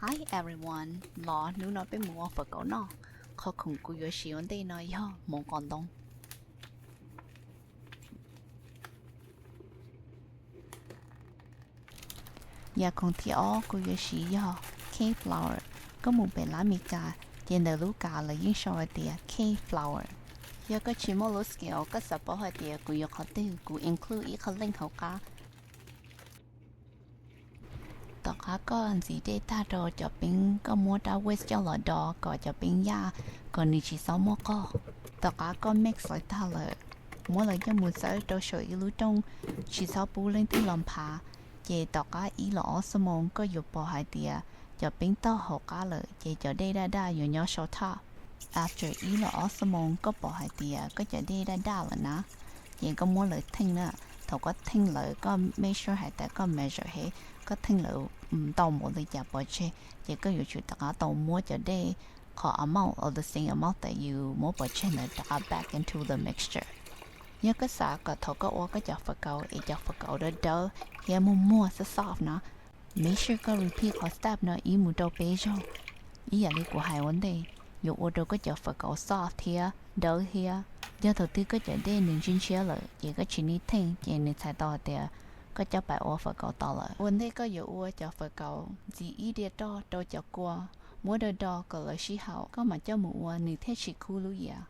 Hi everyone, los hnub no peb mus ua fawm kauv noj. Qhov khoom kuv yuav siv ua ntej no yog hmoov qos ntoo. Yam khoom thib ob kuv yuav siv yog cake flour. Koj mus pem lab Mes Kas ces ntawm lub kas lawv yeej sau hais tias cake flour. Yog koj tsis muaj lub scale, koj xav paub hais tias kuv yuav qhov twg, kuv include ib qho link hauv qab. Tom qab koj ntxiv dej tag rau cov peeb, koj muab rab whisk coj los do kom cov peeb yaj, kom nws tsis txhob muaj qog. Tom qab koj mix lawv tag lawm, muab lawv coj mus txawb rau saum ib lub rooj, tsis txhob pub leej twg los nphav. Ces tom qab ib los ob xuab moos koj yuav pom hais tias cov peeb tau hauv qab lawm, ces cov dej daj daj yuav nyob saum top. After ib los ob xuab moos koj pom hais tias koj cov dej daj daj lawm na, ces koj muab lawv theej na. Thaum koj theej lawv, koj make sure hais tias koj measure hev, koj theej lawv tau npaum li cas pov tseg, ces koj yuav tsum rov qab tau muab cov dej qhov amount of the same amount that yus muab pov tseg ntawd rov qab back into the mixture. Yog koj xav kom thaum koj ua koj cov fawm kauv es cov fawm kauv dawb dawb thiab muag muag soft soft na, make sure koj repeat qhov step no ib mus rau peb zaug. Ib yam li kuv hais ua ntej, yuav ua rau koj cov fawm kauv soft thiab dawb thiab. Yog thaum twg koj cov dej nws ntshiab ntshiab lawm ces koj tsis need theej, ces nws txhais tau hais tias koj coj pais ua fawm kauv tau lawm. Ua ntej koj yuav ua cov fawm kauv, ntxiv ib diav roj rau cov kua, muab do do kom lawv sib haum, koj mam coj mus ua nws thiaj tsis khub lub yias.